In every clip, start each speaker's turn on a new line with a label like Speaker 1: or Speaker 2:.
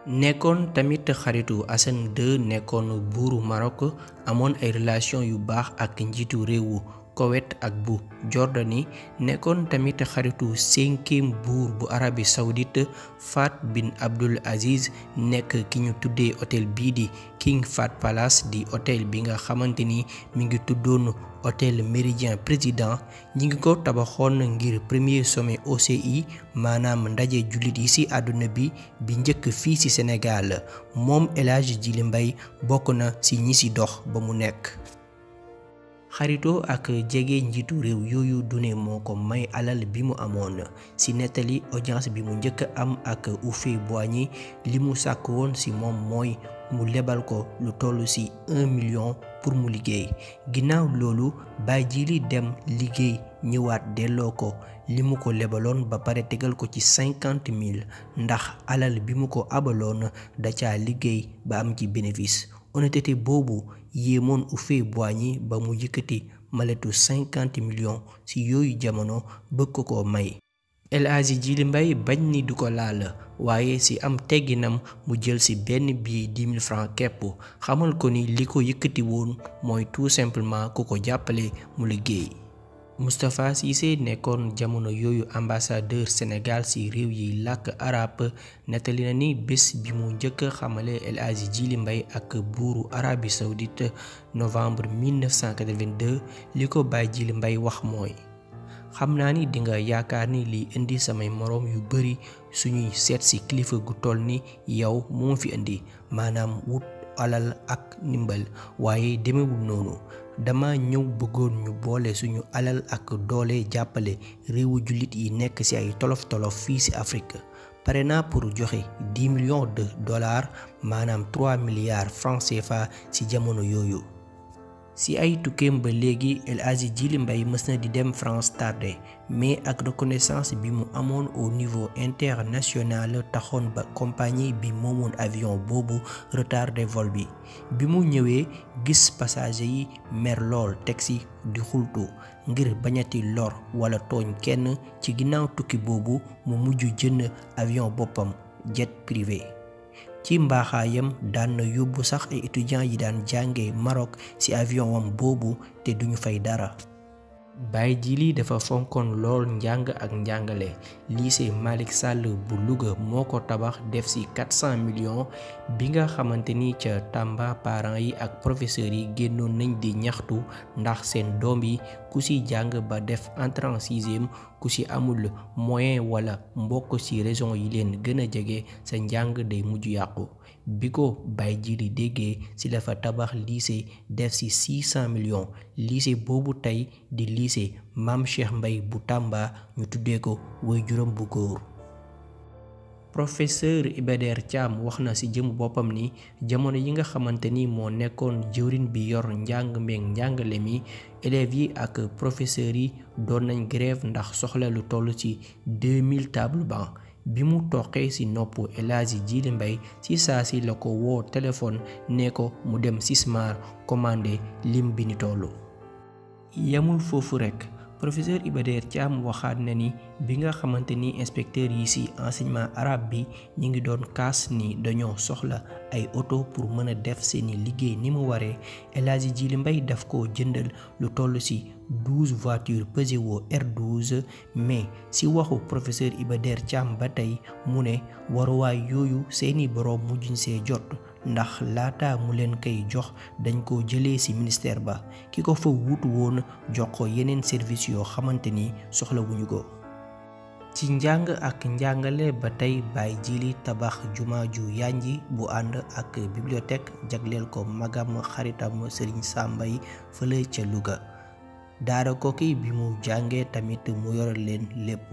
Speaker 1: nekkoon tamit xaritu Hassan II nekkoon buuru Maroc amoon ay relation yu baax ak njiitu réewu Koweït ak bu Jordanie nekkoon tamit xaritu 5e buur bu Arabie Saoudite Fahd bin Abdul Aziz nekk ki ñu tuddee hôtel bii di King Fahd Palace di hôtel bi nga xamante ni mi ngi tuddoon hôtel Méridien Président ñi ngi ko tabaxoon ngir premier sommet OCI maanaam ndaje jullit yi ci àdduna bi njëkk fii ci Sénégal moom El Hadji Djily Mbaye bokk na ci ñi ci dox ba mu nekk. xaritoo ak jege njiitu réew yooyu dune moo ko may alal bi mu amoon ci nettali audience bi mu njëkk am ak Houphouët-Boigny li mu sàkk woon ci moom mooy mu lebal ko lu toll ci 1 million pour mu liggéey ginnaaw loolu Baye Djily dem liggéey ñëwaat delloo ko li mu ko lebaloon ba pare tegal ko ci 50 000 ndax alal bi mu ko abaloon da ca liggéey ba am ci bénéfice. honnêteté boobu yéemoon Houphouët-Boigny ba mu yëkkati maletu 50 millions ci yooyu jamono bëgg ko may. El Hadji Djily Mbaye bañ ni du ko laal waaye ci am tegginam mu jël ci benn billet 10 000 francs képp xamal ko ni li ko yëkkati woon mooy tout simplement ku ko jàppale mu liggéey. Moustapha Cissé nekkoon jamono yooyu ambassadeur Sénégal ci réew yi làkk arab nettali na ni bés bi mu njëkk xamale El Hadji Djily Mbaye ak buuru Arabie Saoudite novembre 1982 li ko Baye Djily Mbaye wax mooy xam naa ni dinga yaakaar ni liy indi samay moroom yu bari suñuy seet ci kilifa gu toll ni yow moo fi indi maanaam wut alal ak ndimbal waaye demewul noonu dama ñëw bëggoon ñu boole suñu alal ak doole jàppale réewu jullit yi nekk ci ay tolof-tolof fii ci Afrique pare naa pour joxe 10 millions de dollars maanaam 3 milliards francs CFA ci jamono yooyu. ci ay tukkeem ba léegi El Hadji Djily Mbaye mës na di dem France tardé mais ak reconnaissance bi mu amoon au niveau international taxoon ba compagnie bi moomoon avion boobu retardé vol bi mu ñëwee gis passager yi mer lool taxi di xultu ngir bañati lor wala tooñ kenn ci ginnaaw tukki boobu mu mujj jënd avion boppam jet privé. ci mbaaxaayam daan na yóbbu sax ay étudiants yi daan jànge Maroc ci avion wam boobu te duñu fay dara. Baye Djily dafa fonkoon lool njàng ak njàngale lycée Malick Sall bu Louga moo ko tabax def ci 400 millions bi nga xamante ni ca Tamba parents yi ak professeurs yi génnoon nañ di ñaxtu ndax seen doom yi ku ci jàng ba def entrée en 6e ku ci amul moyen wala mbokk ci région yi leen gën a jege sa njàng day mujj yàqu bi ko Baye Djily déggee ci la fa tabax lycée def ci 600 millions lycée boobu tey di lycée Mame Cheikh Mbaye bu Tamba ñu tuddee ko waajuram bu góor. professeur Iba Der Thiam wax na ci jëm boppam ni jamono yi nga xamante ni moo nekkoon jëwriñ bi yor njàng meeg njàngale mi élèves yi ak professeurs yi doon nañ grève ndax soxla lu toll ci 2000 table banc bi mu toqee ci nopp El Hadji Djily Mbaye ci saa si la ko woo téléphone ne ko mu dem Sismar commandé lim bi ni toll. yamul foofu rekk professeur Iba Der Thiam waxaat na ni bi nga xamante ni inspecteurs yi ci enseignement arabe bi ñi ngi doon kaas ni dañoo soxla ay oto pour mën a def seeni liggéey ni mu waree El Hadji Djily Mbaye daf ko jëndal lu toll ci 12 voitures Peugeot R12 mais ci waxu professeur Iba Der Thiam ba tey mu ne waruwaay yooyu seeni boroom mujjuñ see jot ndax laata mu leen koy jox dañ ko jëlee ci ministère ba ki ko fa wuutu woon jox ko yeneen service yoo xamante ni soxla wuñu ko. ci njàng ak njàngale ba tey Baye Djily tabax juma ju yanji bu ànd ak bibliothèque jagleel ko magam xaritam Serigne Sam Mbaye fële ca Louga daara Koki bi mu jàngee tamit mu yor leen lépp.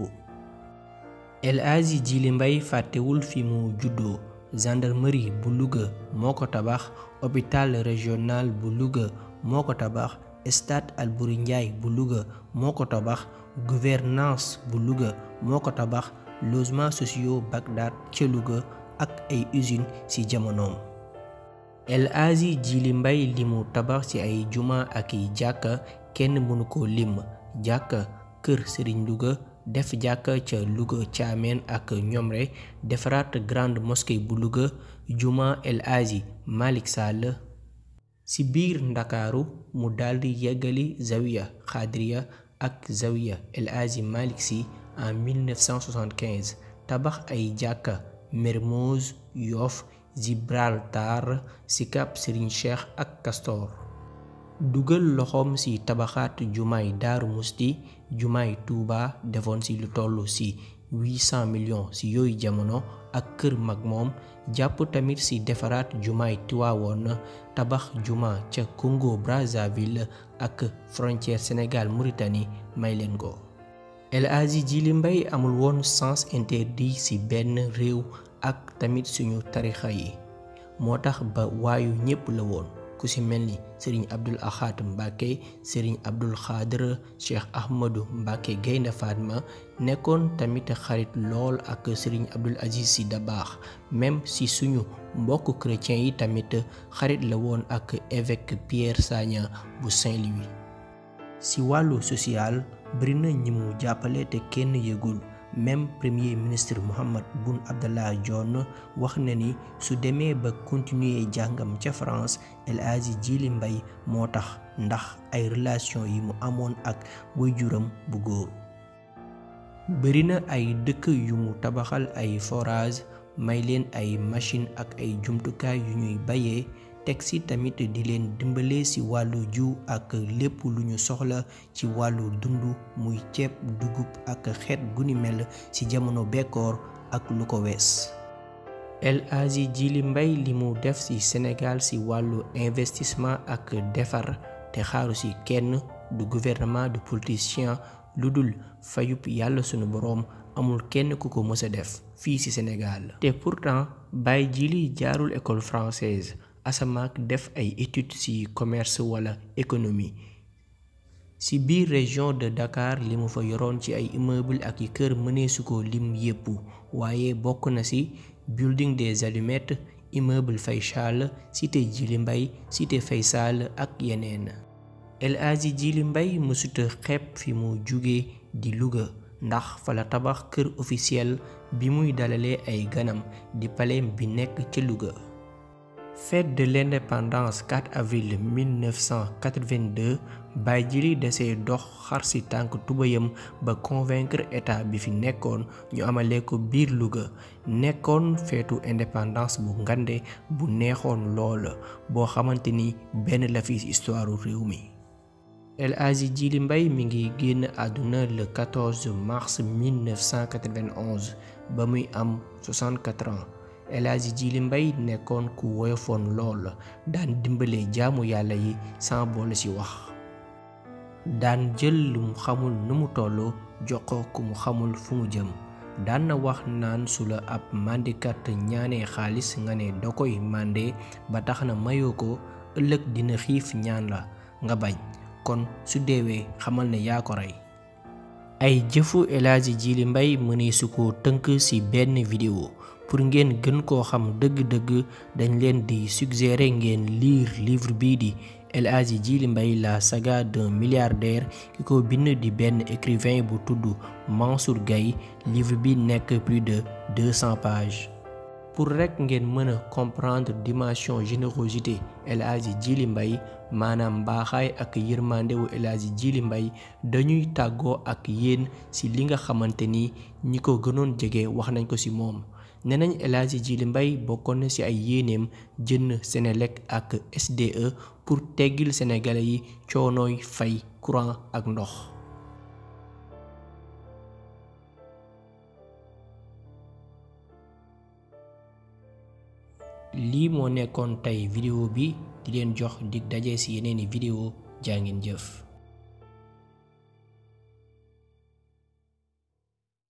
Speaker 1: El Hadji Djily Mbaye fàttewul fi mu juddoo gendarmerie bu Louga moo ko tabax hôpital régional bu Louga moo ko tabax stade Albouri Ndiaye bu Louga moo ko tabax gouvernance bu Louga moo ko tabax logements sociaux Bagdad ca Louga ak ay usines ci jamonoom. El Hadji Djily Mbaye li mu tabax ci ay juma ak i jàkka kenn mënu ko lim jàkka kër Serigne Louga def jàkka ca Louga Thiamène ak Ñomre defaraat grande mosquée bu Louga juma El Hadji Malick Sall. ci biir Ndakaaru mu daldi yeggali zawiya Xaadiriya ak zawiya El Hadji Malick Sy en 1975 tabax ay jàkka Mermoz Yoff Gibraltar Sicap Serigne Cheikh ak Castor. dugal loxoom ci tabaxaat jumaay Daaru Musti jumaay Tuuba defoon ci lu toll ci 800 millions ci yooyu jamono ak kër mag moom jàpp tamit ci defaraat jumaay Tiwaawoon tabax juma ca Congo Brazzaville ak frontière Sénégal Mauritanie may leen ko. El Hadji Djily Mbaye amul woon sens interdit ci benn réew ak tamit suñu tarixa yi moo tax ba waayu ñépp la woon ku ci mel ni Serigne Abdoul Ahad Mbacké Serigne Abdoul Khadr Cheikh Ahmadou Mbacké Gaynde Fatma nekkoon tamit xarit lool ak Serigne Abdoul Aziz Sy Dabakh même si suñu mbokk chrétien yi tamit xarit la woon ak évêque Pierre Sagna bu Saint-Louis. ci wàllu social bari na ñi mu jàppale te kenn yëgul même premier ministre Mahammed Boun Abdallah Dionne wax na ni su demee ba continuer jàngam ca France El Hadji Djily Mbaye moo tax ndax ay relation yi mu amoon ak waajuram bu góor. bari na ay dëkk yu mu tabaxal ay forage may leen ay machine ak ay jumtukaay yu ñuy bayee teg ci tamit di leen dimbale ci wàllu jiw ak lépp lu ñu soxla ci wàllu dund muy ceeb dugub ak xeet gu ni mel ci jamono bekkoor ak lu ko wees. El Hadji Djily Mbaye li mu def ci Sénégal ci wàllu investissement ak defar te xaaru ci kenn du gouvernement du politicien lu dul fayub yàlla sunu boroom amul kenn ku ko mës a def fii ci Sénégal. te pourtant Baye Djily jaarul école française asamaak def ay études ci commerce wala économie. ci biir région de Dakar li mu fa yoroon ci ay immeuble ak yi kër mëneesu ko lim yépp waaye bokk na ci building des Allumettes immeuble Faysal cité Djily Mbaye cité Faysal ak yeneen. El Hadji Djily Mbaye mësuta xeeb fi mu jóge di Louga ndax fa la tabax kër officiel bi muy dalalee ay ganam di palais bi nekk ca Louga. Fête de l'indépendance 4 avril 1982 Baye Djily desee dox xar ci tànk tubayam ba convaincre état bi fi nekkoon ñu amalee ko biir Louga nekkoon feetu indépendance bu ngande bu neexoon lool boo xamante ni benn la fi histoire réew mi. El Hadji Djily Mbaye mi ngi génn àdduna le 14 mars 1991 ba muy am 64 ans. El Hadji Djily Mbaye nekkoon ku woyofoon lool daan dimbale jaamu yàlla yi sans boole ci wax. daan jël lu mu xamul nu mu toll jox ko ku mu xamul fu mu jëm. daan na wax naan su la ab màndikat ñaanee xaalis nga ne da koy màndee ba tax na mayoo ko ëllëg dina xiif ñaan la nga bañ kon su deewee xamal ne yaa ko rey. ay jëfu El Hadji Djily Mbaye mëneesu ko tënk ci benn vidéo. pour ngeen gën koo xam dëgg-dëgg dañ leen di suggérer ngeen lire livre bii di El Hadji Djily Mbaye la saga d'un milliardaire ki ko bind di benn écrivain bu tudd Mansour Gaye livre bi nekk plus de 200 pages. pour rekk ngeen mën a comprendre dimension générosité El Hadji Djily Mbaye maanaam mbaaxaay ak yërmandewu El Hadji Djily Mbaye dañuy tàggoo ak yéen ci li nga xamante ni ñi ko gënoon jege wax nañ ko ci moom. nenañ El Hadji Djily Mbaye bokkoon na ci ay yéeneem jënd Senelec ak SDE pour teggil sénégalais yi coonooy fay courant ak ndox. lii moo nekkoon tey vidéo bi di leen jox dig daje ci yeneeni vidéo jaa ngeen jëf.